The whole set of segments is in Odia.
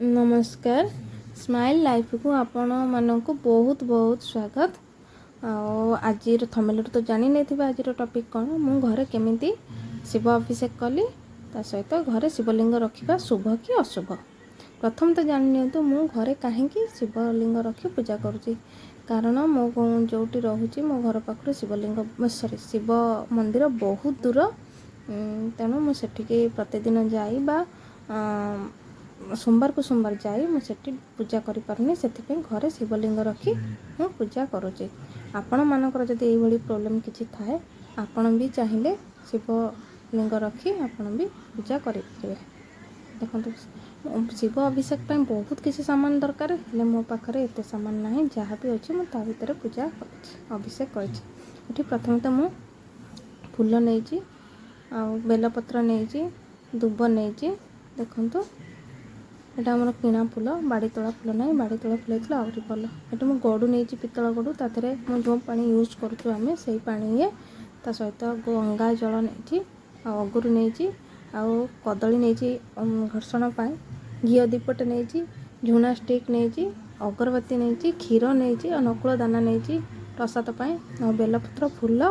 ନମସ୍କାର, ସ୍ମାଇଲ୍ ଲାଇଫକୁ ଆପଣମାନଙ୍କୁ ବହୁତ ବହୁତ ସ୍ୱାଗତ। ଆଉ ଆଜିର ଥମ୍ବନେଲରୁ ତ ଜାଣିନେଇଥିବେ ଆଜିର ଟପିକ୍ କ'ଣ। ମୁଁ ଘରେ କେମିତି ଶିବ ଅଭିଷେକ କଲି, ତା ସହିତ ଘରେ ଶିବଲିଙ୍ଗ ରଖିବା ଶୁଭ କି ଅଶୁଭ। ପ୍ରଥମ ତ ଜାଣିନିଅନ୍ତୁ ମୁଁ ଘରେ କାହିଁକି ଶିବଲିଙ୍ଗ ରଖି ପୂଜା କରୁଛି। କାରଣ ମୁଁ ଯେଉଁଠି ରହୁଛି, ମୋ ଘର ପାଖରୁ ଶିବଲିଙ୍ଗ, ସରି, ଶିବ ମନ୍ଦିର ବହୁତ ଦୂର। ତେଣୁ ମୁଁ ସେଠିକି ପ୍ରତିଦିନ ଯାଇ ବା ସୋମବାରକୁ ସୋମବାର ଯାଇ ମୁଁ ସେଠି ପୂଜା କରିପାରୁନି। ସେଥିପାଇଁ ଘରେ ଶିବଲିଙ୍ଗ ରଖି ମୁଁ ପୂଜା କରୁଛି। ଆପଣମାନଙ୍କର ଯଦି ଏଇଭଳି ପ୍ରୋବ୍ଲେମ୍ କିଛି ଥାଏ, ଆପଣ ବି ଚାହିଁଲେ ଶିବଲିଙ୍ଗ ରଖି ଆପଣ ବି ପୂଜା କରିପାରିବେ। ଦେଖନ୍ତୁ, ଶିବ ଅଭିଷେକ ପାଇଁ ବହୁତ କିଛି ସାମାନ ଦରକାର, ହେଲେ ମୋ ପାଖରେ ଏତେ ସାମାନ ନାହିଁ। ଯାହା ବି ଅଛି, ମୁଁ ତା ଭିତରେ ପୂଜା କରିଛି, ଅଭିଷେକ କରିଛି। ଏଠି ପ୍ରଥମେ ତ ମୁଁ ଫୁଲ ନେଇଛି ଆଉ ବେଲପତ୍ର ନେଇଛି, ଦୁବ ନେଇଛି। ଦେଖନ୍ତୁ, ଏଇଟା ଆମର କିଣା ଫୁଲ, ବାଡ଼ି ତୋଳା ଫୁଲ ନାହିଁ। ବାଡ଼ି ତୋଳା ଫୁଲ ହେଇଥିଲା ଆହୁରି ଭଲ। ଏଠି ମୁଁ ଗଡ଼ୁ ନେଇଛି, ପିତ୍ତଳ ଗଡ଼ୁ। ତା ଦେହରେ ମୁଁ ଯେଉଁ ପାଣି ୟୁଜ୍ କରୁଛୁ ଆମେ, ସେଇ ପାଣି ଇଏ। ତା ସହିତ ଗଙ୍ଗା ଜଳ ନେଇଛି ଆଉ ଅଗୁରୁ ନେଇଛି ଆଉ କଦଳୀ ନେଇଛି ଘର୍ଷଣ ପାଇଁ। ଘିଅ ଦୀପଟେ ନେଇଛି, ଝୁଣା ଷ୍ଟିକ୍ ନେଇଛି, ଅଗରବତୀ ନେଇଛି, କ୍ଷୀର ନେଇଛି ଆଉ ନକୁଳ ଦାନା ନେଇଛି ପ୍ରସାଦ ପାଇଁ, ଆଉ ବେଲପତ୍ର, ଫୁଲ,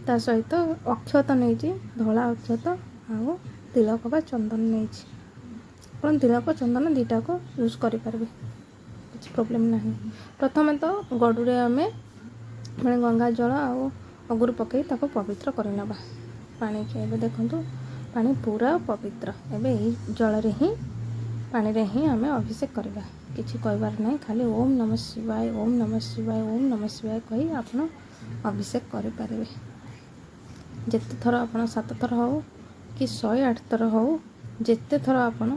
ତା ସହିତ ଅକ୍ଷତ ନେଇଛି, ଧଳା ଅକ୍ଷତ, ଆଉ ତିଳକ ବା ଚନ୍ଦନ ନେଇଛି। ଆପଣ ତିଳକ, ଚନ୍ଦନ ଦୁଇଟାକୁ ୟୁଜ୍ କରିପାରିବେ, କିଛି ପ୍ରୋବ୍ଲେମ୍ ନାହିଁ। ପ୍ରଥମେ ତ ଗଡ଼ୁରେ ଆମେ ମାନେ ଗଙ୍ଗା ଜଳ ଆଉ ଅଗୁରୁ ପକାଇ ତାକୁ ପବିତ୍ର କରିନେବା ପାଣିକି। ଏବେ ଦେଖନ୍ତୁ, ପାଣି ପୁରା ପବିତ୍ର। ଏବେ ଏଇ ଜଳରେ ହିଁ, ପାଣିରେ ହିଁ ଆମେ ଅଭିଷେକ କରିବା। କିଛି କହିବାର ନାହିଁ, ଖାଲି ଓମ୍ ନମ ଶିବାୟ, ଓମ୍ ନମ ଶିବାୟ, ଓମ୍ ନମ ଶିବାୟ କହି ଆପଣ ଅଭିଷେକ କରିପାରିବେ। ଯେତେ ଥର ଆପଣ, ସାତ ଥର ହେଉ କି 108 ଥର ହେଉ, ଯେତେ ଥର ଆପଣ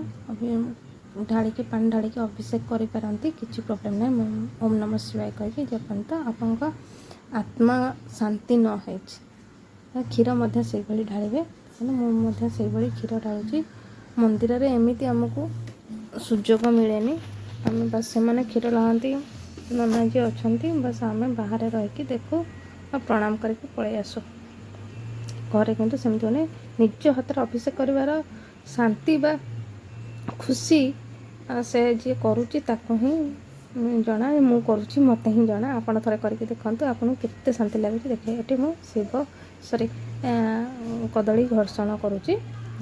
ଢାଳିକି, ପାଣି ଢାଳିକି ଅଭିଷେକ କରିପାରନ୍ତି, କିଛି ପ୍ରୋବ୍ଲେମ୍ ନାହିଁ। ମୁଁ ଓମ୍ ନମ ଶିବାୟ କହିକି ଯେପର୍ଯ୍ୟନ୍ତ ଆପଣଙ୍କ ଆତ୍ମା ଶାନ୍ତି ନ ହେଇଛି। କ୍ଷୀର ମଧ୍ୟ ସେଇଭଳି ଢାଳିବେ। ମୁଁ ମଧ୍ୟ ସେଇଭଳି କ୍ଷୀର ଢାଳୁଛି। ମନ୍ଦିରରେ ଏମିତି ଆମକୁ ସୁଯୋଗ ମିଳେନି। ଆମେ ବାସ୍, ସେମାନେ କ୍ଷୀର ଢାଳନ୍ତି, ନନା ଯିଏ ଅଛନ୍ତି, ବାସ୍ ଆମେ ବାହାରେ ରହିକି ଦେଖୁ ଆଉ ପ୍ରଣାମ କରିକି ପଳେଇ ଆସୁ। ଘରେ କିନ୍ତୁ ସେମିତି ହଉନି। ନିଜ ହାତରେ ଅଭିଷେକ କରିବାର ଶାନ୍ତି ବା ଖୁସି ସେ ଯିଏ କରୁଛି ତାକୁ ହିଁ ଜଣା। ମୁଁ କରୁଛି, ମୋତେ ହିଁ ଜଣା। ଆପଣ ଥରେ କରିକି ଦେଖନ୍ତୁ, ଆପଣଙ୍କୁ କେତେ ଶାନ୍ତି ଲାଗୁଛି ଦେଖିବେ। ଏଠି ମୁଁ ଶିବ, ସରି, କଦଳୀ ଘର୍ଷଣ କରୁଛି।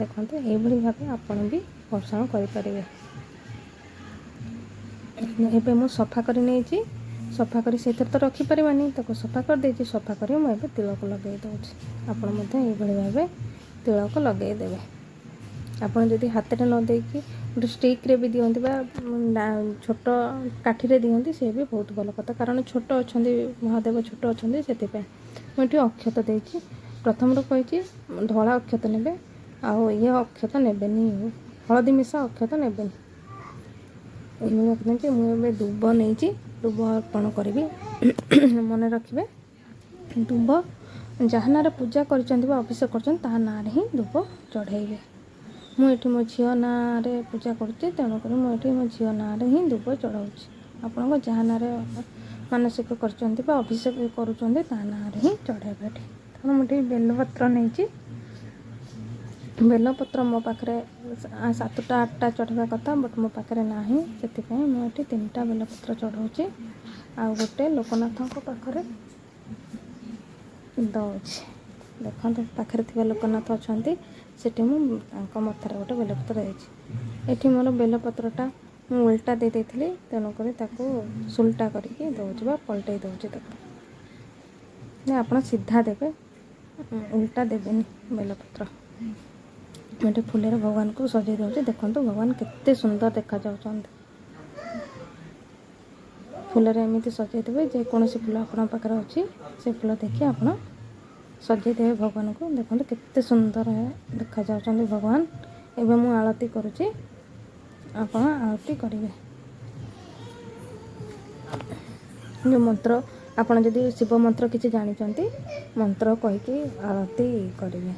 ଦେଖନ୍ତୁ, ଏଇଭଳି ଭାବେ ଆପଣ ବି ଘର୍ଷଣ କରିପାରିବେ। ଏବେ ମୁଁ ସଫା କରି ନେଇଛି। ସଫା କରି ସେଇଥିରେ ତ ରଖିପାରିବାନି, ତାକୁ ସଫା କରିଦେଇଛି। ସଫା କରି ମୁଁ ଏବେ ତିଳକ ଲଗାଇ ଦେଉଛି। ଆପଣ ମଧ୍ୟ ଏଇଭଳି ଭାବେ ତିଳକ ଲଗାଇ ଦେବେ। ଆପଣ ଯଦି ହାତରେ ନ ଦେଇକି ଗୋଟେ ଷ୍ଟିକ୍ରେ ବି ଦିଅନ୍ତି ବା ଛୋଟ କାଠିରେ ଦିଅନ୍ତି, ସେ ବି ବହୁତ ଭଲ କଥା। କାରଣ ଛୋଟ ଅଛନ୍ତି ମହାଦେବ, ଛୋଟ ଅଛନ୍ତି, ସେଥିପାଇଁ ମୁଁ ଏଠି ଅକ୍ଷତ ଦେଇଛି। ପ୍ରଥମରୁ କହିଛି, ଧଳା ଅକ୍ଷତ ନେବେ ଆଉ ଇଏ ଅକ୍ଷତ ନେବେନି, ହଳଦୀ ମିଶା ଅକ୍ଷତ ନେବେନି। ଏଇଭଳି ଅକ୍ଷତ ନେଇଛି ମୁଁ। ଏବେ ଦୁବ ନେଇଛି, ଦୁବ ଅର୍ପଣ କରିବି। ମନେ ରଖିବେ, ଦୁବ ଯାହା ନାଁରେ ପୂଜା କରିଛନ୍ତି ବା ଅଭିଷେକ କରିଛନ୍ତି, ତାହା ନାଁରେ ହିଁ ଦୁବ ଚଢ଼େଇବେ। ମୁଁ ଏଠି ମୋ ଝିଅ ନାଁରେ ପୂଜା କରୁଛି, ତେଣୁକରି ମୁଁ ଏଠି ମୋ ଝିଅ ନାଁରେ ହିଁ ଦୁବ ଚଢ଼ାଉଛି। ଆପଣଙ୍କ ଯାହା ନାଁରେ ମାନସିକ କରିଛନ୍ତି ବା ଅଭିଷେକ କରୁଛନ୍ତି, ତା ନାଁରେ ହିଁ ଚଢ଼ାଇବେ ଏଠି। ତେଣୁ ମୁଁ ଏଠି ବେଲପତ୍ର ନେଇଛି। ବେଲପତ୍ର ମୋ ପାଖରେ ସାତଟା ଆଠଟା ଚଢ଼େଇବା କଥା, ବଟ୍ ମୋ ପାଖରେ ନାହିଁ। ସେଥିପାଇଁ ମୁଁ ଏଠି ତିନିଟା ବେଲପତ୍ର ଚଢ଼ଉଛି ଆଉ ଗୋଟେ ଲୋକନାଥଙ୍କ ପାଖରେ ଦେଉଛି। ଦେଖନ୍ତୁ, ପାଖରେ ଥିବା ଲୋକନାଥ ଅଛନ୍ତି ସେଠି, ମୁଁ ତାଙ୍କ ମଥାରେ ଗୋଟେ ବେଲପତ୍ର ଦେଇଛି। ଏଠି ମୋର ବେଲପତ୍ରଟା ମୁଁ ଉଲ୍ଟା ଦେଇ ଦେଇଥିଲି, ତେଣୁକରି ତାକୁ ସୁଲଟା କରିକି ଦେଉଛି ବା ପଲଟେଇ ଦେଉଛି ତାକୁ। ଆପଣ ସିଧା ଦେବେ, ଉଲ୍ଟା ଦେବେନି ବେଲପତ୍ର। ମୁଁ ଏଠି ଫୁଲରେ ଭଗବାନଙ୍କୁ ସଜେଇ ଦେଉଛି। ଦେଖନ୍ତୁ, ଭଗବାନ କେତେ ସୁନ୍ଦର ଦେଖାଯାଉଛନ୍ତି। ଫୁଲରେ ଏମିତି ସଜେଇ ଦେବେ। ଯେକୌଣସି ଫୁଲ ଆପଣଙ୍କ ପାଖରେ ଅଛି, ସେ ଫୁଲ ଦେଖି ଆପଣ ସଜେଇ ଦେବେ ଭଗବାନଙ୍କୁ। ଦେଖନ୍ତୁ, କେତେ ସୁନ୍ଦର ଦେଖାଯାଉଛନ୍ତି ଭଗବାନ। ଏବେ ମୁଁ ଆଳତି କରୁଛି, ଆପଣ ଆଳତି କରିବେ। ଯେଉଁ ମନ୍ତ୍ର, ଆପଣ ଯଦି ଶିବ ମନ୍ତ୍ର କିଛି ଜାଣିଛନ୍ତି, ମନ୍ତ୍ର କହିକି ଆଳତି କରିବେ।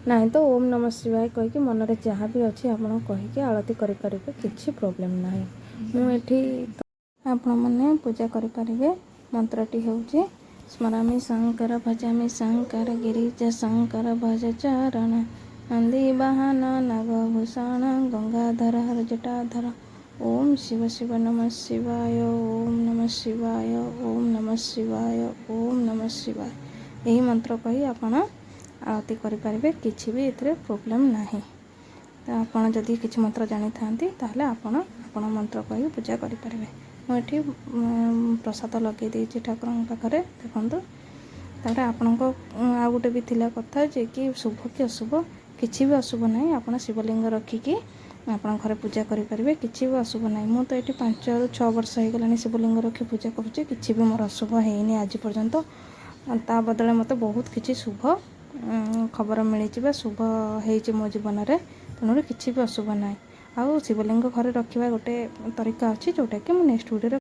ନାହିଁ ତ ଓମ୍ ନମ ଶିବାୟ କହିକି ମନରେ ଯାହା ବି ଅଛି ଆପଣ କହିକି ଆଳତି କରିପାରିବେ, କିଛି ପ୍ରୋବ୍ଲେମ୍ ନାହିଁ। ମୁଁ ଏଠି ଆପଣମାନେ ପୂଜା କରିପାରିବେ। ମନ୍ତ୍ରଟି ହେଉଛି: ସ୍ମରାମି ଶଙ୍କର ଭଜାମି ଶଙ୍କର ଗିରିଜ ଶଙ୍କର ଭଜ ଚରଣ, ନନ୍ଦୀ ବାହନ ନାଗଭୂଷଣ ଗଙ୍ଗାଧର ହର ଜଟାଧର। ଓମ୍ ଶିବ ଶିବ ନମଃ ଶିବାୟ, ଓମ୍ ନମଃ ଶିବାୟ, ଓମ୍ ନମଃ ଶିବାୟ, ଓମ୍ ନମଃ ଶିବାୟ, ଏହି ମନ୍ତ୍ର କହି ଆପଣ ଆଳତି କରିପାରିବେ। କିଛି ବି ଏଥିରେ ପ୍ରୋବ୍ଲେମ୍ ନାହିଁ। ତ ଆପଣ ଯଦି କିଛି ମନ୍ତ୍ର ଜାଣିଥାନ୍ତି, ତାହେଲେ ଆପଣ ଆପଣ ମନ୍ତ୍ର କହି ପୂଜା କରିପାରିବେ। ମୁଁ ଏଠି ପ୍ରସାଦ ଲଗାଇ ଦେଇଛି ଠାକୁରଙ୍କ ପାଖରେ, ଦେଖନ୍ତୁ। ତାପରେ ଆପଣଙ୍କ ଆଉ ଗୋଟେ ବି ଥିଲା କଥା ଯେ କି ଶୁଭ କି ଅଶୁଭ? କିଛି ବି ଅଶୁଭ ନାହିଁ। ଆପଣ ଶିବଲିଙ୍ଗ ରଖିକି ଆପଣ ଘରେ ପୂଜା କରିପାରିବେ, କିଛି ବି ଅଶୁଭ ନାହିଁ। ମୁଁ ତ ଏଠି 5ରୁ 6 ବର୍ଷ ହେଇଗଲାଣି ଶିବଲିଙ୍ଗ ରଖି ପୂଜା କରୁଛି। କିଛି ବି ମୋର ଅଶୁଭ ହେଇନି ଆଜି ପର୍ଯ୍ୟନ୍ତ। ତା ବଦଳରେ ମୋତେ ବହୁତ କିଛି ଶୁଭ ଖବର ମିଳିଛି ବା ଶୁଭ ହେଇଛି ମୋ ଜୀବନରେ। ତେଣୁକରି କିଛି ବି ଅଶୁଭ ନାହିଁ। ଆଉ ଶିବଲିଙ୍ଗ ଘରେ ରଖିବା ଗୋଟେ ତରିକା ଅଛି, ଯେଉଁଟାକି ମୁଁ ନେକ୍ସଟ ଭିଡ଼ିଓରେ